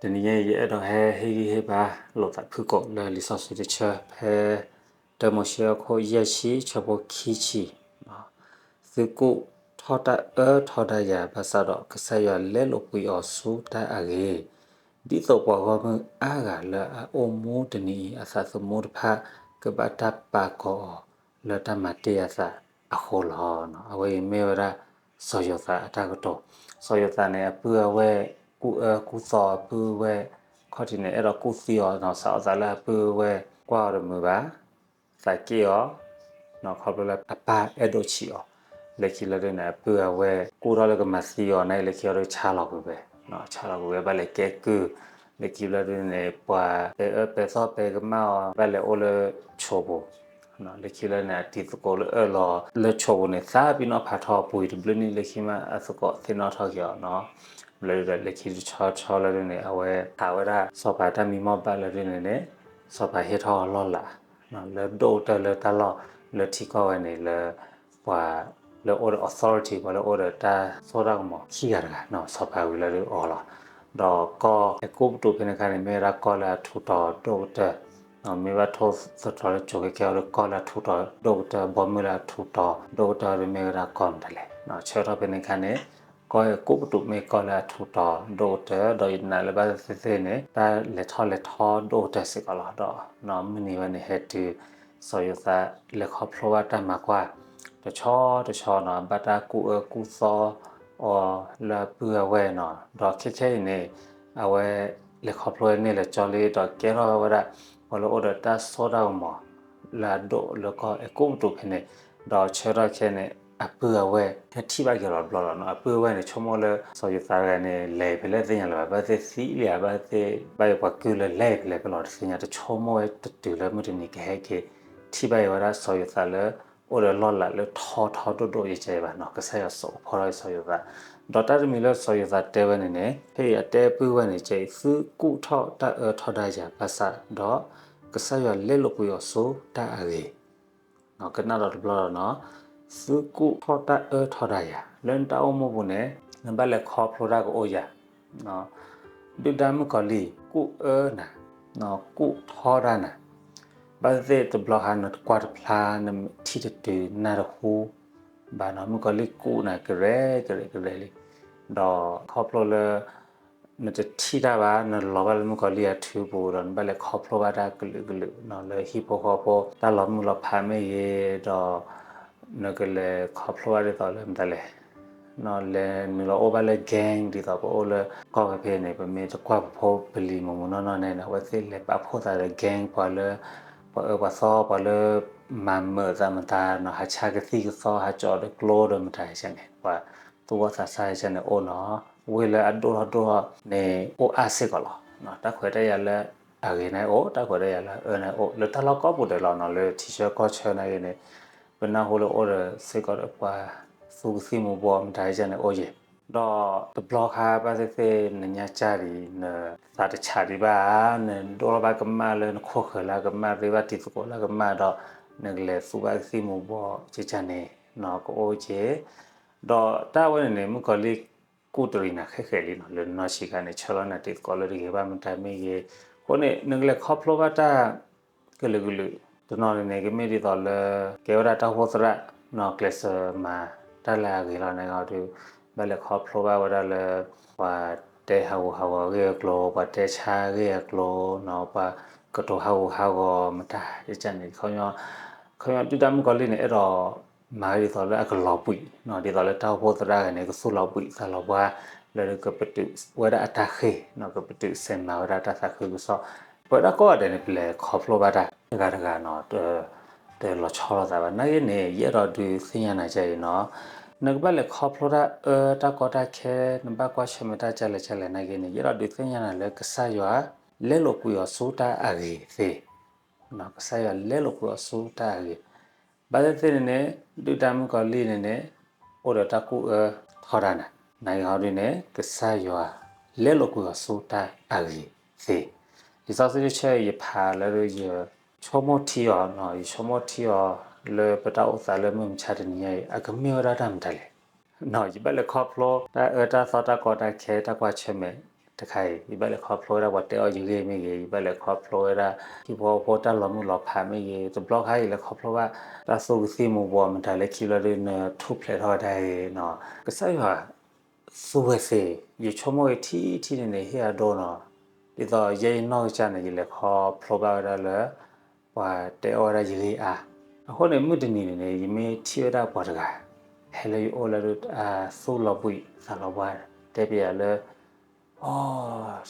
တနံၤညါအံၤ ယအဲၣ်ဒိးဟဲဟ့ၣ်ဂံၢ်ဟ့ၣ်ဘါလိာ်သးဖုၣ်ကိာ်လၢလံာ်စီဆှံတဆၢ ဖဲတၢမိၤၡ့အခိၣ်ယဲၢ်ဆံ ဆၢဖိခံဆံ, သုကူၣ်ထီၣ်တၢ်အၢထီဒါယၤ ဘၣ်ဆၣ်ဒီးကစၢ်ယွၤလဲလိာ်ကွံာ်အီၤဆူတၢ်အဂ့ၤ, ဒ်သိးပှၤဂီၢ်မုၢ်အါဂၤလၢအအိၣ်မူတနံၤအံၤ အသးသမူတဖၣ် ကဘၣ်တၢ်ပာ်ကီၤအီၤလၢတၢ်မၤတ့ၢ်အသးအဃိလီၤ. အဝဲအံၤမ့ၢ်ဝဲဒၣ် စီၤယိၤသးအတၢ်ကတိၤ, စီၤယိၤသးန့ၣ် အပုၢ်အဝဲၢ်ကူၣ်အၢကူၣ်သီ အပုၢ်အဝဲၢ် ခီၣ်ထံးန့ၣ် အဲၣ်ဒိးကူၣ်သံအီၤ စးထီၣ်သးလၢအပုၢ်အဝဲၢ်ကွၢ်အီၤတမုာ်ဘၣ်, သးက့ၣ်အီၤ, ခီဖျိလၢအပၢ်အဲၣ်ဒိးဆံးအီၤ, လၢခံလၢဒ်န့ၣ် အပုၢ်အဝဲၢ်ကူၣ်ထီၣ်လၢကမၤသံအီၤန့ၣ် လၢခံအီၤဒ်ဆါလီၤကွံာ်ဝဲ, ဆါလီၤကွံာ်ဝဲ ဘၣ်လဲၤကဲကုၢ်, လၢခံဘျီဒ်န့ၣ် ပှၤပဲာ်အၢပဲာ်သီၣ်ပဲာ်ကမၣ်အီၤ ဘၣ်လဲၤအိၣ်လၢဆိးပူၤ လၢခံလၢန့ၣ် အတံၤသကိးလၢအၢၣ်လီၤလၢဆိးပူၤန့ၣ် သးပ့ၤနီၣ်ဖးထီပှ့ၤတဘျုးနံၣ် လၢခံမးအသကိးသ့ၣ်နီၣ်ထီၣ်က့ၤအီၤနီၤ, ဘျီဒ်န့ၣ်လၢခံတဆီဆီလၢဒ်န့ၣ် အဝဲခးဝဲဒၣ်စီၤပၤတၢ်မံမီၢ်ဘၣ်လၢဒ်န့ၣ်န့ၣ် စီၤပၤဟ့ၣ်ထီၣ်အီၤလီၢ်လၤ လၢဒိၣ်ကတၢၢ်လၢတၢ်လီၢ်လၢထံကီၢ်ဝဲန့ၣ်လၢ ပှၤလၢအိၣ်ဒီး authority ပှၤလၢအိၣ်ဒီးတၢ်စိတၢ်ကမီၤခံဂၤတဂၤနီၤ စီၤပၤဝံၤလၢဒ်အီၤလီၤ. ဒီးကီၢ်အဲၤကူပတူးဖဲန့ၣ်အခါန့ၣ် မ့ၢ်ဝဲဒၣ်ကီၢ်လၢအထူးတီၤဒိၣ်ကတၢၢ်, မ့ၢ်ဘၣ်ထိၣ်သတြီၤလၢကိၤကဲကဲအီၤဒီး ကီၢ်လၢအထူးတီၤဒိၣ်ကတၢၢ် ဘီမုၢ်လၢအထူးတီၤဒိၣ်ကတၢၢ်ဒီး မ့ၢ်ဝဲဒၣ်ကီၢ်မတၤလဲၣ်. ဆၢကတီၢ်ဖဲန့ၣ်အခါန့ၣ် ကီၢ်အဲၤကူပတူးမ့ၢ်ကီၢ်လၢအထူးတီၤဒိၣ်ကတၢၢ် ဒီးယနာ်လၢဘၣ်သ့ၣ်သ့ၣ်န့ၣ် တၢ်လဲၤထီၣ်လဲၤထီဒိၣ်ကတၢၢ်စ့ၢ်ကီးလီၤ. ဒီးမုၢ်နံၤဝဲန့ၣ် ဟဲတုၤ စီၤယိၤသးလဲၤခီဖျိဘၣ်တၢ်မၤကွၢ် တဆီတဆီနီၤ ဘၣ်တၢ်ကူၣ်အၢကူၣ်သီအီၤလၢအပုၢ်အဝဲၢ်နီၤ. ဒီးခဲခဲအံၤန့ၣ် အဝဲလဲၤခီဖျိဝဲန့ၢ်လၢကၠီလံ ဒီးကဲထီၣ်ဝဲဒၣ် ပှၤလၢအိၣ်ဒီးတၢ်စိတၢ်ကမီၤ လၢအဒိၣ်လၢကီၢ်အဲၤကူပတူးဖဲန့ၣ်, ဒီးဆၢကတီၢ်ခဲအံၤန့ၣ် အပုၢ်အဝဲၢ် ဟဲထံၣ်ဘၣ်က့ၤလီၤတဘျီလီၤနီၤ. အပုၢ်အဝဲၢ်န့ၣ် ဆိကမိၣ်လၢ စီၤယိၤသးတဂၤန့ၣ် လဲၤဖဲလဲၣ်သ့ၣ်ညါလၢၤဘၣ်, ဘၣ်သ့ၣ်သံလံဧါ, ဘၣ်သ့ၣ်ဘၣ်ယပှၤကုၢ်လၢလဲၤဖဲလဲၣ်ဖဲလဲၣ်တသ့ၣ်ညါ, တဆိကမိၣ်ဝဲတတုၤလၢမုၢ်တနံၤကဟဲက့ၤထံၣ်ဘၣ်အီၤဝဲဒၣ်စီၤယိၤသးလၢ အိၣ်ဒီးလီၢ်လၤလၢထီထီဒိၣ်ဒိၣ်ယကဲဘၣ်နီၤ, ကစၢ်ယွၤစိာ်ဖီထီၣ်စီၤယိၤသး, ဒီးတၢ်တမံၤလၢစီၤယိၤသးတဲဝဲန့ၣ်န့ၣ် ဖဲအံၤအတဲအပုၢ်ဝဲၢ်န့ၣ် ကဲအံၤ သုကူၣ်ထီၣ်တၢ်အၢထီဒါယၤဘၣ်ဆၣ်ဒီး ကစၢ်ယွၤလဲလိာ်ကွံာ်အီၤဆူတၢ်အဂ့ၤ ကနၣ်ဒီးတဘျီဒီးနီၤ, သုကူၣ်ထီၣ်တၢ်အၢထီဒါယၤ လၢနတၢ်အိၣ်မူပူၤန့ၣ် နဘၣ်လဲၤခီဖျိတၢ်ကအိၣ်ယၤ, ဒုၣ်ဒါမုၣ်ကီၤလံၢ် ကူၣ်အၢနၤ, ကူၣ်ထီဒါနၤ, ဘၣ်သ့ၣ်သ့ၣ်တဘျီဃီနတကွၢ်တဖျါ နထံၣ်တတုၤနၢ်တဟူဘၣ်နီၤ, မုၣ်ကီၤလံၢ်ကူၣ်နၤကရဲကရဲကရဲလံ, ဒီးခီဖျိလၢ နတထံၣ်တၢ်ဘၣ် နလီၤဘၣ်လၢမုၣ်ကီၤလံၢ်အထုပူၤဒီး နဘၣ်လဲၤခီဖျိဘၣ်တၢ်ကလုာ်ကလုာ်နီၤ, လၢဟံၣ်ဖိဃီဖိ တၢ်လီၤမုၢ်လီၤဖးမ့ၢ်ဂ့ၤဒီး နကလဲၤခီဖျိဘၣ်ဒ်သိးလၢမတၤလဲၣ်, လဲၤနုာ်လီၤအိၣ်ဘၣ်လၢ gang ဒ်သိးပအိၣ်လၢကီၢ်ဖဲဖဲန့ၣ် ပမ့ၢ်တကွၢ်ပဖိပလံၤမုၢ်မုၢ်နီၢ်နီၢ်န့ၣ် အဝဲသ့ၣ်လဲၤပာ်ဖှိၣ်သးဒီး gang ပှၤလၢ ပှၤအၢပှၤသီ ပှၤလၢမၤမုာ်သးမတၤနီၤ, ဟးဆါကသံၣ်ကသီ ဟးကၠီးဒီးကျိဒီးမတၤဟဲဆါန့ၣ် ပှၤသူၣ်ဘီၣ်သးစၢ်ဟဲဆါန့ၣ်အိၣ်နီၤ, ဝ့ၢ်လၢအဒိၣ်ထီၣ်ဒိၣ်ထီၣ်န့ၣ် အိၣ်အါစ့ၢ်ကီးလီၤ. တၢ်ခွဲးတၢ်ယာ်လၢအဂ့ၤန့ၣ်အိၣ်, တၢ်ခွဲးတၢ်ယာ်လၢအအၢန့ၣ်အိၣ်, လၢတၢ်လီၢ်ကိးပူၤဒဲးလီၤနီၤ, လၢထံဆၢကီၢ်ဆၢနာ်ဂ့ၤန့ၣ် ပနၢ်ဟူလၢအိၣ်ဒီးစ့ၢ်ကီးဒီးပှၤသူကသံၣ်မူၤဘှီးမတၤဟဲဆါန့ၣ်အိၣ်ယဲၢ်, ဒီးတဘျီဃီဘၣ်သ့ၣ်သ့ၣ်နညါကၢ်ဒံး နသးတဆးဒံးဘၣ်ဧါ, နဒိၣ်ထီၣ်ဘၣ်ကမၣ်လၢနခိၣ်ဃၢၤလၢအကမၣ် ရ့ဘၣ်တံၤသကိးလၢအကမၣ်ဒီး နကလဲၤသူဘၣ်ကသံၣ်မူၤဘှီးကၢ်ကၢ်န့ၣ်နီၤ ကအိၣ်က့ၤ, ဒီးတၢ်ဝဲန့ၣ်န့ၣ် မုၣ်ကီၤလံၢ်ကူၣ်တရံးနၤခဲခဲလံနီၤ, လၢနနီၢ်ဆံးခါန့ၣ် ဆၢလီၤနၤတံၤသကိးလၢတဂ့ၤဘၣ်မတၤမ့ၢ်ဂ့ၤ, အဃိန့ၣ် နကလဲၤခီဖျိဘၣ်တၢ် ကလုာ်ကလုာ်, တနီၤန့ၣ်န့ၣ် ကမ့ၢ်ဒ်သိးလၢ ကဲဝဲဒၣ်တၢ်အိၣ်ဖှိၣ်သရၣ်နီၤ, ကျဲးစၢးမၤတၢ်လၢအဂ့ၤလီၤန့ၣ်ဒီး ဘၣ်လဲၤခီဖျိဘၣ်ဝဲဒၣ်လၢ ပှၤတဲဟးဂူာ်ဟးဂီၤအဂ့ၢ်အကျိၤ, ပှၤတဲဆါအဂ့ၢ်အကျိၤနီၤ, ပှၤကတိၤဟးဂူာ်ဟးဂီၤမတၤတကၢ်န့ၣ်, ခီ ခီပညီဒုၣ်ဒါမုၣ်ကီၤလံၢ်န့ၣ် အဲၣ်ဒိးမၤဝဲဒ်သိးလၢအကလီၤဘှံးနီၤ, ဒ်သိးလၢတၢ်အိၣ်ဖှိၣ်သရၣ်ဂၤန့ၣ် ကသူၣ်လီၤဘှံးသးလီၤဘှါ လၢကပတုာ်ဝဲဒၣ်အတၢ်ဃ့ၢ်နီၤ, ကပတုာ်ဆဲးမၤဝဲဒၣ်တၢ်သးခုကစီၣ်, ပဝဲဒၣ်ကိးဂၤဒဲးန့ၣ် ပလဲၤခီဖျိဘၣ်တၢ်တဂၤတဂၤနီၤ, တလီၤဆီလိာ်သးဘၣ်. နာ်ဂ့ၤန့ၣ် ယအဲၣ်ဒိးဒုးသ့ၣ်ညါနၤကဲအံၤနီၤ, နကဘၣ်လဲၤခီဖျိတၢ်အၢတၢ်ကီတၢ်ခဲ, နဘၣ်ကွၢ်ဆၢၣ်မဲာ်တၢ်ကလဲၣ်ကလဲၣ်နာ်ဂ့ၤန့ၣ် ယအဲၣ်ဒိးဒုးသ့ၣ်ညါနၤလၢကစၢ်ယွၤ လဲလိာ်ကွံာ်အီၤဆူတၢ်အဂ့ၤသ့, ကစၢ်ယွၤလဲလိာ်ကွံာ်အီၤဆူတၢ်အဂ့ၤ, ဘၣ်သ့ၣ်သ့ၣ်န့ၣ်န့ၣ် ဒုၣ်ဒါမုၣ်ကီၤလံၢ်န့ၣ်န့ၣ် အိၣ်ဒီးတၢ်ကူၣ်အၢထီဒါနၤ, နာ်ဂ့ၤဟီဒုန့ၣ် ကစၢ်ယွၤ လဲလိာ်ကွံာ်အီၤဆူတၢ်အဂ့ၤသ့, လံာ်စီဆှံတဆၢအံၤ ယဖးလၢယ ဆိကမိၣ်ထံအီၤ, ယဆိကမိၣ်ထံအီၤလၢပတၢ်အိၣ်သးလၢမုၢ်မဆါတနံၤညါအံၤ အကမ့ၢ်ဝဲဒၣ်တၢ်မတၤလဲၣ်. ယဘၣ်လဲၤခီဖျိတၢ်အၢတၢ်သီတၢ်ကီတၢ်ခဲတၢ်ကွၢ်ဆၢၣ်မဲာ် တခါအံၤ ယဘၣ်လဲၤခီဖျိဝဲဒၣ်ပှၤတဲအီၣ်ယဂ့ၢ်မ့ၢ်ဂ့ၤ, ယဘၣ်လဲၤခီဖျိဝဲဒၣ် ဟံၣ်ဖိဃီဖိတၢ်လီၤမုၢ်လီၤဖးမ့ၢ်ဂ့ၤ, တဘျီခါယလဲၤခီဖျိဘၣ် တၢ်သူကသံၣ်မူၤဘှီး မတၤလၢခံဘျီဒုး နထူၣ်ဖျဲးထီၣ်ဝဲဒၣ်အံၤနီၤ, ကစၢ်ယွၤ သူဝဲသ့, ယဆိကမိၣ်ဂ့ၤထံထံန့ၣ်န့ၣ် ဟ့ၣ်အဒိနီၤ, ဒ်သိးယဲယနီၢ်ကစၢ်န့ၣ် ယလဲၤခီဖျိဘၣ်ဝဲဒၣ်လၢ ပှၤတဲအီၣ်ဝဲဒၣ်ယဂ့ၢ်အါ, အဃိန့ၣ် မုၢ်တနံၤန့ၣ်န့ၣ် ယမ့ၢ်ထံၣ်ဝဲဒၣ်ပှၤတဂၤ ဟဲလၢယအိၣ်လၢ သူၣ်လီၤဘှံးသးလီၤဘှါ တဲပယၤလၢ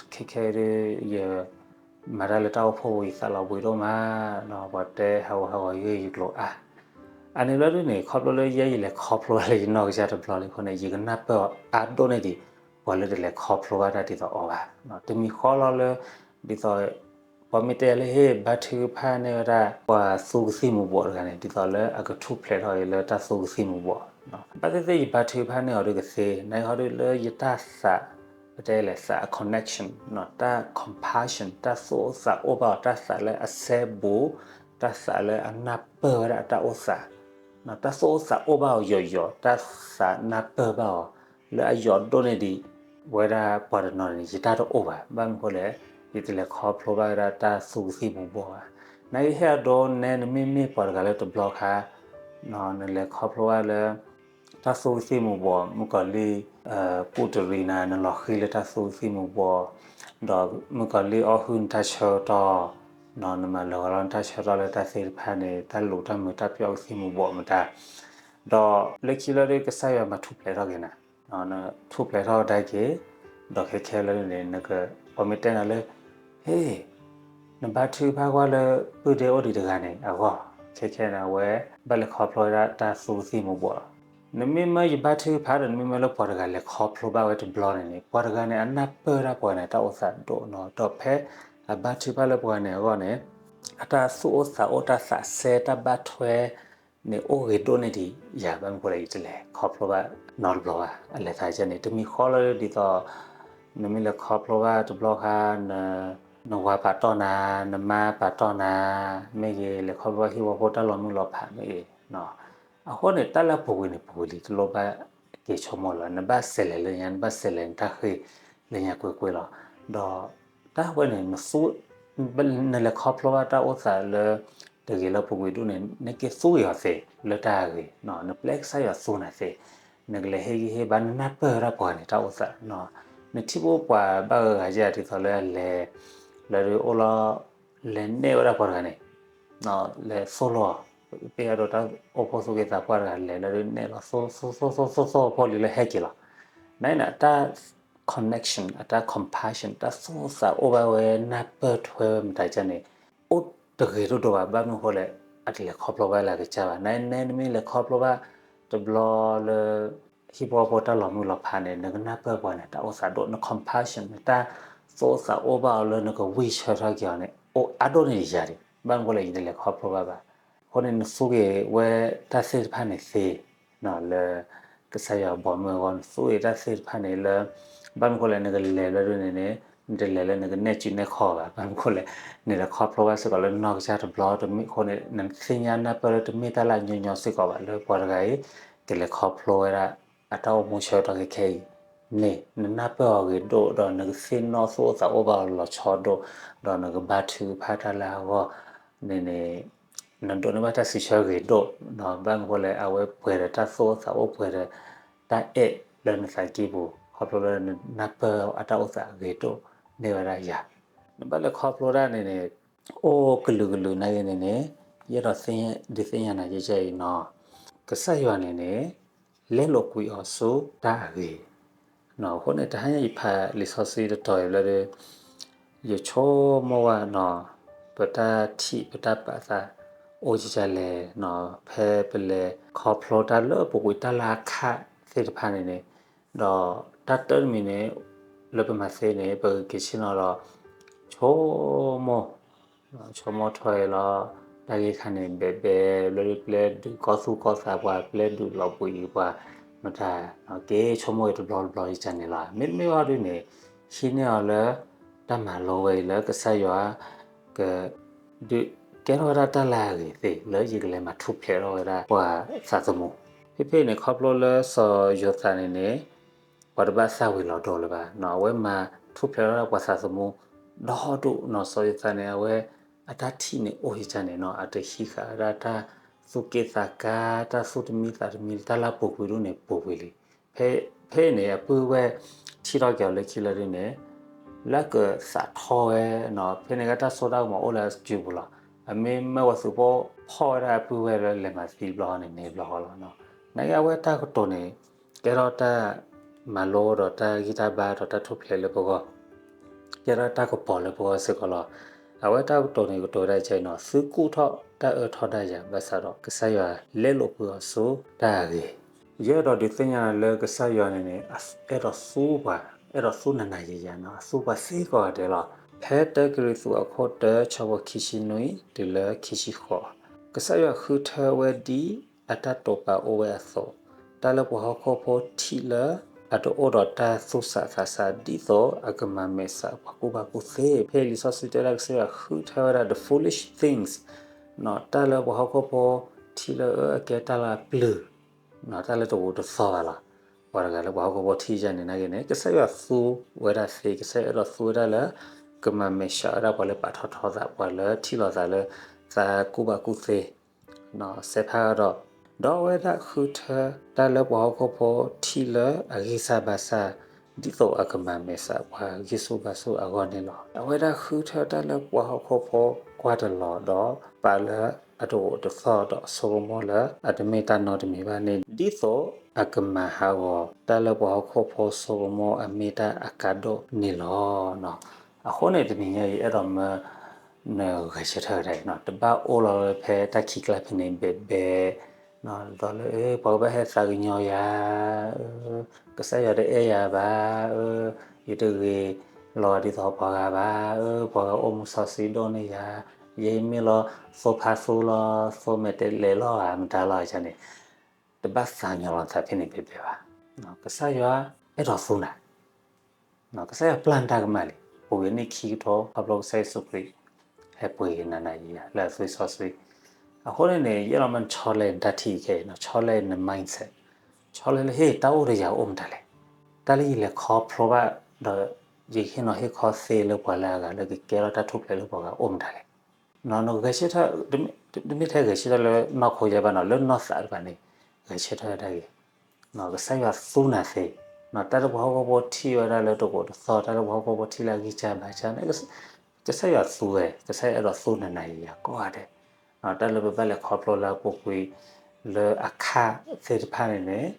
အိ ခဲခဲဒုး ယမၤတၢ်လၢတၢ်အိၣ်ဖှိၣ်ပူၤ ယသးလီၤဘှံးဒိၣ်မး, ပှၤတဲဟးဂူာ်ဟးဂီၤယဂ့ၢ်ယကျိၤအါ, အန့ၣ်လီၤဒုးန့ၣ် ခီဖျိလၢယဲယလဲၤခီဖျိဘၣ်လၢယနီၢ်ကစၢ်တဘျီလံအဃိန့ၣ် ယကနၢ်ပၢၢ်အီၤအါဒိၣ်န့ၢ်ဒံး ပှၤလၢတလဲၤခီဖျိဘၣ်တၢ်ဒ်သိးအီၤဘၣ်, တမံၤဃီလီၤလၢ ဒ်သိး ပှၤမ့ၢ်တဲယၤလၢ ဟ့ၣ် ဘါထုကဖၣ်န့ၢ်ဝဲဒၣ် ပှၤသူကသံၣ်မူၤဘှီးတဂၤန့ၣ် ဒ်သိးလၢအကထူၣ်ဖျဲးထီၣ်အံၤလၢတၢ်သူကသံၣ်မူၤဘှီး, ဘၣ်သ့ၣ်သ့ၣ်ယဘါထုကဖၣ်န့ၢ်အီၤဒုးကသ့, နာ်က့ဟီဒုးလၢယတၢ်သး ပတဲလဲၣ် သးအ connection တၢ် compassion တၢ်သူၣ်အိၣ်သးအိၣ်ဘၣ်အီၤ တၢ်သးလၢအစဲဘူး, တၢ်သးလၢအနၢ်ပၢၢ်ဝဲဒၣ်အတၢ်အိၣ်သး, တၢ်သူၣ်အိၣ်သးအိၣ်ဘၣ်အီၤယိာ်ယိာ်, တၢ်သးနၢ်ပၢၢ်ဘၣ်အီၤ လၢအယိာ်ဒိၣ်န့ၢ်ဒံး ဝဲဒၣ်ပှၤတနီၤန့ၣ် ယတၢ်တအိၣ်ဘၣ်. ဘၣ်မနုၤအဃိလဲၣ်, ယတလဲၤခီဖျိဘၣ်ဝဲဒၣ်တၢ်သူကသံၣ်မူၤဘှီးဘၣ်. နာ်က့ဟ့ၣ်အဒိနဲ နမ့မ့ၢ်ပှၤတဂၤလၢတဘျီခါ နလဲၤခီဖျိဘၣ်လၢ တၢ်သူကသံၣ်မူၤဘှီး မုၣ်ကီၤလံၢ် ကူၣ်တရံးနၤ နလီၤဃံၤလၢတၢ်သူကသံၣ်မူၤဘှီး, ဒီးမုၣ်ကီၤလံၢ်အီၣ်ဟုၣ်နတၢ်ဆၢကတီၢ်, နမၤလၢာ်ဂီၤလီၤနတၢ်ဆၢကတီၢ်လၢတၢ်သ့ၣ်တဖၣ်န့ၣ် တၢ်လူၤတၢ်မုာ်တၢ်ပျီကသံၣ်မူၤဘှီးမတၤ, ဒီးလၢခံလၢဒုး ကစၢ်ယွၤမၤထူၣ်ဖျဲးထီၣ်က့ၤနၤ, နထူၣ်ဖျဲးထီၣ်ဒၣ်က့ၤ, ဒီးခဲခဲလၢန့ၣ် ပှၤမ့ၢ်တဲနၤလၢ ဟ့ၣ် နဘါထုကဖၣ်ကွၢ်လၢ ပုၢ်ဒ့အိၣ်ဒံးတဂၤန့ၣ်အဂီၢ်, ခဲခဲန့ၣ် အဝဲဘၣ်လဲၤခီဖျိဝဲဒၣ်တၢ်သူကသံၣ်မူၤဘှီးလီၤ. နမ့မ့ၢ်ယဘါထုကဖၣ်ဒီး နမ့မ့ၢ်လၢပှၤတဂၤလဲၤခီဖျိဘၣ်ဝဲတဘျီန့ၣ်န့ၣ် ပှၤတဂၤန့ၣ် အနၢ်ပၢၢ်ဝဲဒၣ်ပှၤန့ၣ် တၢ်အိၣ်သးဒိၣ်နီၤ, ဒီးဖဲအဘါထုကဖၣ်လၢပှၤန့ၣ်အဂီၢ်န့ၣ် အတၢ်သူၣ်အိၣ်သးအိၣ် တၢ်သးစဲ တၢ်ဘၣ်ထွဲ န့ၣ်အိၣ်ဂ့ၤဒိၣ်န့ၢ်ဒံးယၤ, ဘၣ်မနုၤအဃိလဲၣ် ယတလဲၤခီဖျိဘၣ်နီတဘျီဘၣ်. အလဲၤသးကဲန့ၣ် တမံၤဃီလၢဒ်သိး နမ့ၢ်လဲၤခီဖျိဘၣ်တဘျီဃါ နဝၤပာ်တီၢ်နၤ, နမါပာ်တီၢ်နၤ, မ့ၢ်ဂ့ၤ လဲၤခီဖျိဘၣ်ဟံၣ်ဖိဃီဖိတၢ်လီၤမုၢ်လီၤဖးမ့ၢ်ဂ့ၤ, အဃိန့ၣ် တၢ်လၢအပူၤကွံာ်န့ၣ် ပူၤကွံာ်လံ တလိၣ်ဘၣ်က့ၤဆိကမိၣ်လီၤ. နဘၣ်စဲးလဲၤလၢညါ, နဘၣ်စဲးလဲၤနတၢ်ဃ့ၢ်လၢညါကွ့ၢ်ကွ့ၢ်လီၤ. ဒီးတၢ်ဝဲန့ၣ် နလဲၤခီဖျိဘၣ်တၢ်အိၣ်သးလၢ တဂ့ၤလၢပူၤကွံာ်ဒိၣ်န့ၣ် နက့ၤသူဂ့ၤအီၤသ့လၢတၢ်အဂ့ၤ, နပျဲကစၢ်ယွၤသူနၤသ့, နကလဲၤဟ့ၣ်ဂံၢ်ဟ့ၣ်ဘါ နနၢ်ပၢၢ်ဝဲဒၣ်ပှၤန့ၣ် တၢ်အိၣ်သး, နထံၣ်ဘၣ်ပှၤဘၣ်ဂၤဂၤယဲဒ်သိးလၢအလဲၤ လၢဒုးအိၣ်လီၤ လဲၤနဲၣ်ဝဲဒၣ်ပှၤတဂၤန့ၣ် လဲၤသိၣ်လိ ပ့ၢ်အဒိ တၢ်အိၣ်ဖှိၣ်သူၣ်က့သးပှၢ်တဂၤ လဲၤလၢဒုးနဲၣ်လီၤ သိၣ်သိၣ်သိၣ်သိၣ်သိၣ်ဖိလံလၢဟဲက့ၤလီၤ. နအံၤန့ၣ် အတၢ် connection အတၢ် compassion တၢ်သူၣ်အိၣ်သးအိၣ်ဘၣ်ဝဲ နၢ်ပၢၢ်ထွဲဝဲမတၤကန့ၣ် အိၣ်တဂ့ၤဒိၣ်ဒိၣ်ဘၣ်. ဘၣ်မနုၤအဃိလဲၣ် အတလဲၤခီဖျိဘၣ်လၢအကစၢ်ဘၣ်. နနဲ နမ့ၢ်လဲၤခီဖျိဘၣ် တဘျီလၢ ဟံၣ်ဖိဃီဖိတၢ်လီၤမုၢ်လီၤဖးန့ၣ် နကနၢ်ပၢၢ်ပှၤန့ၣ် တၢ်အိၣ်သးဒိၣ်, န compassion နတၢ်သူၣ်အိၣ်သးအိၣ်ဘၣ်အီၤလၢနကဝံၢ်ဆၢထီၣ်က့ၤအီၤန့ၣ် အိၣ်အါဒိၣ်န့ၢ်ယၤဒံး. ဘၣ်မနုၤအဃိလဲၣ် ယတလဲၤခီဖျိဘၣ်ဘၣ်. အဃိန့ၣ် နသူက့ၤဝဲတၢ်သ့ၣ်တဖၣ်န့ၣ်သ့ လၢကစၢ်ယွၤဘီမုၢ်အဂီၢ် နသူက့ၤတၢ်သ့ၣ်တဖၣ်န့ၣ်လၢ ဘၣ်မနုၤအဃိလဲၣ် နကလဲၤလၢဒ်န့ၣ်န့ၣ် နတလဲၤလၢနကနဲၣ်စုနဲၣ်ခီဘၣ်. ဘၣ်မနုၤအဃိလဲၣ် နလဲၤခီဖျိဘၣ်စ့ၢ်ကီးလၢနီၢ်ကစၢ်တဘျီတမ့ၢ်အဃိန့ၣ် နသ့ၣ်ညါနၢ်ပၢၢ်လၢတမ့ၢ်တၢ်လၢအညီညီစ့ၢ်ကီးဘၣ် လၢပှၤတဂၤအံၤ ကလဲၤခီဖျိဝဲဒၣ် အတၢ်အိၣ်မူဆၢကတီၢ်ခဲခဲအံၤန့ၣ် နနၢ်ပၢၢ်အီၤဂ့ၤဒိၣ် ဒီးနကသ့ၣ်နီၣ်သူၣ်အိၣ်သးအိၣ်ဘၣ်အီၤလီၤဆီဒိၣ် ဒီးနကဘါထုကဖၣ်တၢ်လၢအဂီၢ်န့ၣ်န့ၣ် နဒိးန့ၢ်ဘၣ်တၢ်စံးဆၢဂ့ၤဒိၣ်. ဘၣ်မနုၤအဃိလဲၣ် အဝဲပှဲၤဒီးတၢ်သူၣ်အိၣ်သးအိၣ် ပှဲၤဒီးတၢ်အဲၣ်လၢနသးကံၢ်ပူၤ ခီဖျိလၢနနၢ်ပၢၢ်အတၢ်အိၣ်သးဂ့ၤဒိၣ်န့ၢ်ဝဲဒၣ်ယၤ. နဘၣ်လဲၤခီဖျိဒၣ်န့ၣ်န့ၣ် အိၣ်ကလုာ်ကလုာ်နာ်က့န့ၣ်န့ၣ် ယအဲၣ်ဒိးဒုးသ့ၣ်ညါနၤယဲအံၤနီၤ ကစၢ်ယွၤန့ၣ်န့ၣ် လဲလိာ်ကွံာ်အီၤဆူတၢ်အဂ့ၤ. အဃိန့ၣ် တဟါညါယဖးလံာ်စီဆှံတတီၤအံၤဘျီဒီး ယဆိကမိၣ်ဝဲနီၤ ပတၢ်ထံၣ်ပတၢ်ပာ်သးအိၣ်ကလဲၣ်နီၤ ဖဲပလဲၤခီဖျိတၢ်လၢပူၤကွံာ်တၢ်လၢအခါသ့ၣ်တဖၣ်န့ၣ်န့ၣ် ဒီးတၢ်တၢတမံၤန့ၣ် လၢပမၤသ့န့ၣ် ပကက့ၤဆ့ၣ်နီၤဒီး ဆိကမိၣ် ဆိကမိၣ်ထွဲလီၤ တၢ်ဂ့ၢ်ခါန့ၣ် ဘဲဘဲ လၢပျဲဒုးကီၢ်သူၣ်ကီၢ်သးပှၤ ပျဲဒုးလီၤဘှံးပှၤ မတၤ က့ၤဆိကမိၣ်အံၤတဘျီတဘျီယကန့ၣ်လီၤ. မ့တမ့ၢ်ဘၣ်ဒ်န့ၣ် ဟံးန့ၢ်အီၤလၢ တၢ်မၤလိဝဲအံၤလၢကစၢ်ယွၤ က ဒုးကဲထီၣ်ဝဲဒၣ်တၢ်လၢအဂ့ၤသ့ လၢယကလဲၤမၤထူၣ်ဖျဲးထီၣ်ဝဲဒၣ်ပှၤသးသမူ. ဖဲဖဲန့ၣ် ခီဖျိလၢစီၤယိၤသးန့ၣ်န့ၣ် ပှၤတဘၣ်သၣ်ဝံၤလီၤဒိလၢၤဘၣ်. အဝဲမၤ ထူၣ်ဖျဲးထီၣ်ဒၣ်ပှၤသးသမူ ဒီဒိၣ်နီၤ. စီၤယိၤသးန့ၣ် အဝဲအတၢ်ထံၣ်န့ၣ်အိၣ်ယကန့ၣ်နီၤ, အတဟံးဃာ်ဝဲဒၣ်တၢ်သူၣ်က့ၣ်သးကါ, တၢ်သူၣ်တမံသးတမံလၢတၢ်လၢအပူၤကွံာ်ဒၣ်န့ၣ် ပူၤကွံာ်လံ. ဖဲဖဲန့ၣ် အပုၢ်ဝဲၢ်ထံၣ်ထီၣ်က့ၤအီၤလၢခံလၢဒ်န့ၣ် လၢကသးထီဝဲနီၤ. ဖဲန့ၣ်ကတၢ်စိတၢ်ကမီၤအိၣ်လၢအစုပူၤလီၤ. အမ့ၢ်မၢဝဲသုးဖိဖီၣ်ဝဲဒၣ်အပုၢ်ဝဲၢ်လၢလဲၤမၤသံတဘျီဃီန့ၣ် န့ၣ်တဘျီဃီလီၤ. နာ်က့အဝဲတၢ်ကတိၤန့ၣ် ကဲထီၣ်တၢ်မၤလိဒီးတၢ်ဂံၢ်တၢ်ဘါဒီးတၢ်ထူၣ်ဖျဲးလၢပဂီၢ်, ကဲထီၣ်တၢ်ကပီၤလၢပဂီၢ်စ့ၢ်ကီးလီၤ. အဝဲတၢ်ကတိၤန့ၣ်ကတိၤဝဲဒၣ်ကဲနီၤ, သုကူၣ်ထီၣ်တၢ်အၢထီဒါယၤ, ဘၣ်ဆၣ်ဒီးကစၢ်ယွၤလဲလိာ်ကွံာ်အီၤဆူတၢ်အဂ့ၤ. ယအဲၣ်ဒိးဒုးသ့ၣ်ညါနၤလၢကစၢ်ယွၤန့ၣ်န့ၣ် အဲၣ်ဒိးသူပှၤ, အဲၣ်ဒိးသူနၤနၤယၤယၤနီၤ, အသူပှၤစ့ၢ်ကီးဒဲးလီၤ. ဖဲတၢကရံၣ်သူးအခိၣ်တၢ ဆၢဖိခံဆံနွံ တုၤလၢခံဆံဃိး, ကစၢ်ယွၤဃုထၢဝဲဒ်အတၢ်တိာ်ပာ်အိၣ်ဝဲအသိး, တၢ်လၢပှၤဟီၣ်ခိၣ်ဖိထံၣ်လၢ အတအိၣ်ဒီးတၢ်သူၣ်ဆးသးဆး ဒ်သိးအကမၤမဲာ်ဆှးပှၤကူၣ်ဘၣ်ကူၣ်သ့. ဖဲလံာ်စီဆှံတဲဒၣ်ကစၢ်ယွၤဃုထၢဝဲဒၣ် the foolish things, တၢ်လၢပှၤဟီၣ်ခိၣ်ဖိထံၣ်လၢအကဲတၢ်လၢအပျုၤ, တၢ်လၢတအိၣ်တသီဘၣ်လီၤ. ပှၤတဂၤလၢပှၤဟီၣ်ခိၣ်ဖိထံၣ်ယၤန့ၣ်နာ်က့န့ၣ် ကစၢ်ယွၤသူဝဲဒၣ်သ့, ကစၢ်ယွၤအဲၣ်ဒိးသူဝဲဒၣ်လၢ ကမၤမဲာ်ဆှးဝဲဒၣ်ပှၤလၢပာ်ထီၣ်ထီသး, ပှၤလၢထံၣ်လိာ်သးလၢ သးကူၣ်ဘၣ်ကူၣ်သ့ စဲးဖးဒီး, ဒီးအဝဲဒၣ်ဃုထၢတၢ်လၢပှၤဟီၣ်ခိၣ်ဖိထံၣ်လၢအဂံၢ်စၢ်ဘါစၢ်, ဒ်သိးအကမၤမဲာ်ဆှးပှၤဂံၢ်ဆူၣ်ဘါဆူၣ်အဂီၢ်န့ၣ်လီၤ. အဝဲဒၣ်ဃုထၢတၢ်လၢပှၤဟီၣ်ခိၣ်ဖိကွၢ်တလီၤဒီး ပာ်လၢအတအိၣ်တသီဒီးဆိကမိၣ်လၢအတမ့ၢ်တၢ်နီတမံၤဘၣ်န့ၣ် ဒ်သိးအကမၤဟးဂီၤတၢ်လၢပှၤဟီၣ်ခိၣ်ဖိဆိကမိၣ်အမ့ၢ်တၢ်အကါဒိၣ်န့ၣ်လီၤ. အဃိန့ၣ်တနံၤညါအံၤ အဲၣ်ဒိးမၢ နဂဲၤဆၢထၢၣ်တၢ်အံၤနီၤ, တဘၣ်အိၣ်လီၤဝဲဖဲတၢ်ခံးကျါဖဲန့ၣ်ဘဲဘဲ, ဒီးလၢ ပှၤကဘၣ်ဟဲသးကညီၤယၤ, ကစၢ်ယွၤတအဲၣ်ယၤဘၣ်, ယတဂ့ၤလီၤဒ်သိးပှၤဂၤဘၣ်, ပှၤဂၤအိၣ်မူစီဆှံဒိၣ်န့ၢ်ယၤ, ယဲယမ့ၢ်လီၤသိဖါသူလီၤ, သိမဲာ်တဲးလဲးလီၤဧါ, မတၤလီၤန့ၣ် တဘၣ်သးကညီၤလီၤသးဖဲန့ၣ်ဘဲဘဲဘၣ်. ကစၢ်ယွၤအဲၣ်ဒိးသူနၤ ကစၢ်ယွၤပျၢ်နတၢ်ကမၣ်လံ. ပူၤကွံာ်နံၣ်ခံကထိ ခီဖျိကစၢ်ယ့ၣ်ၡူးခရံာ် ဟဲပှ့ၤက့ၤနၤနၤယၤယၤလၢအသွံၣ်စီဆှံ. အဃိန့ၣ်န့ၣ် ယအဲၣ်ဒိးမၢဆီလဲနတၢ်ထံၣ်ခဲအံၤနီၤ, ဆီလဲန mindset, ဆီလဲလၢ ဟ့ၣ် တၢ်အိၣ်ဒီးယၤအိၣ်မတၤလဲၣ်. တၢ်လၢယလဲၤခီဖျိဘၣ်ဒီး ယဟ့ၣ်နီၤဟ့ၣ်ခီသ့လၢပှၤလၢအဂၤလၢကကဲထီၣ်တၢ်ထူၣ်ဖျဲးလၢပှၤဂၤအိၣ်မတၤလဲၣ်. နဂဲၤဆၢထၢၣ်, တမ့ၢ်ထဲဂဲၤဆၢထၢၣ်လၢနီၢ်ခိယဲဘၣ်နီၤ, လၢနီၢ်သးတဖၣ်န့ၣ် ဂဲၤဆၢထၢၣ်တၢ်ဂ့ၤ. ကစၢ်ယွၤသူနၤသ့, တၢ်လၢပှၤဟီၣ်ခိၣ်ဖိထံၣ်ဝဲဒၣ်လၢတအိၣ်တသီ, တၢ်လၢပှၤဟီၣ်ခိၣ်ဖိထံၣ်လၢအဂံၢ်စၢ်ဘါစၢ်န့ၣ် ကစၢ်ယွၤသူဝဲ, ကစၢ်ယွၤအဲၣ်ဒိးသူနၤနၤယၤယၤကိးဂၤဒဲး. တၢ်လၢပဘၣ်လဲၤခီဖျိလၢအပူၤကွံာ်လၢအခါသ့ၣ်တဖၣ်န့ၣ်န့ၣ်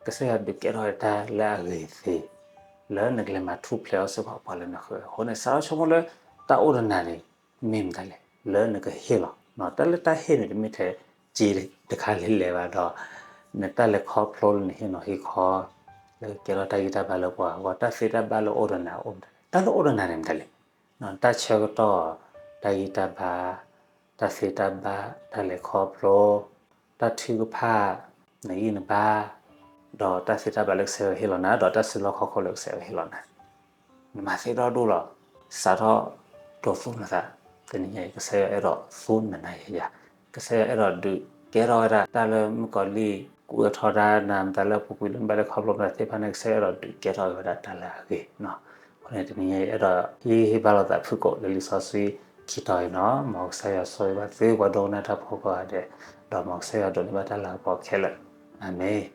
ကစၢ်ယွၤဒုးကဲထီၣ်တၢ်လၢအဂ့ၤသ့, လၢနကလဲၤမၤထူၣ်ဖျဲးအီၤစ့ၢ်ကီးပှၤလၢနဃၢၤ. အဃိန့ၣ် စးထီၣ်ဆိကမိၣ်လၢတၢ်အိၣ်ဒီးနၤန့ၣ် မ့ၢ်မတၤလဲၣ် လၢနကဟ့ၣ်လီၤ. တၢ်လၢတၢ်ဟ့ၣ်န့ၣ် တမ့ၢ်ထဲစ့တခါလဲၤလဲၤဘၣ်ဒီး နတၢ်လဲၤခီဖျိလၢနဟ့ၣ်နီၤဟ့ၣ်ခီ လၢကကဲထီၣ်တၢ်ဂံၢ်တၢ်ဘါလၢပှၤအဂီၢ်, တၢ်သ့တၢ်ဘၣ်လၢအိၣ်ဒီးနၤအိၣ်မတၤလဲၣ်. တၢ်လၢအိၣ်ဒီးနၤန့ၣ်မတၤလဲၣ်. တၢ်ဆၢကတီၢ်, တၢ်ဂံၢ်တၢ်ဘါ, တၢ်သ့တၢ်ဘၣ်, တၢ်လဲၤခီဖျိ, တၢ်ထုကဖၣ်, နဂံၢ်နဘါ, ဒီးတၢ်သ့တၢ်ဘၣ်လၢကစၢ်ယွၤဟ့ၣ်လီၤနၤ, ဒီးတၢ်စုလီၢ်ခီၣ်ခိၣ်လၢကစၢ်ယွၤဟ့ၣ်လီၤနၤ, နမၤသ့ဒီဒူၣ်လီၤ. စးထီၣ်ဒိးသူနသး, တနံၤညါအံၤ ကစၢ်ယွၤအဲၣ်ဒိးသူနၤနၤယၤယၤ, ကစၢ်ယွၤအဲၣ်ဒိးဒုးကဲထီၣ်ဝဲဒၣ် တၢ်လၢမုၣ်ကီၤလံၢ်ကူၣ်အၢထီဒါနၤ မတၤလၢအပူၤကွံာ်လၢနဘၣ်လဲၤခီဖျိမတၤသ့ၣ်တဖၣ်န့ၣ် ကစၢ်ယွၤအဲၣ်ဒိးဒုးကဲထီၣ်ဝဲဒၣ်တၢ်လၢအဂ့ၤ. အဃိန့ၣ် တနံၤညါအံၤ အဲၣ်ဒိးဟ့ၣ်ဂံၢ်ဟ့ၣ်ဘါလိာ်သးဖုၣ်ကိာ်လၢလံာ်စီဆှံခံတီၤအံၤနီၤ, မ်ကစၢ်ယွၤဆိၣ်ဂ့ၤဘၣ်သုပှၤဒိကနၣ်တၢ်ဖိကိးဂၤဒဲး, ဒီးမ်ကစၢ်ယွၤဒိးန့ၢ်ဘၣ်တၢ်လၤကပီၤခဲလၢာ်. အၤမ့ၣ်.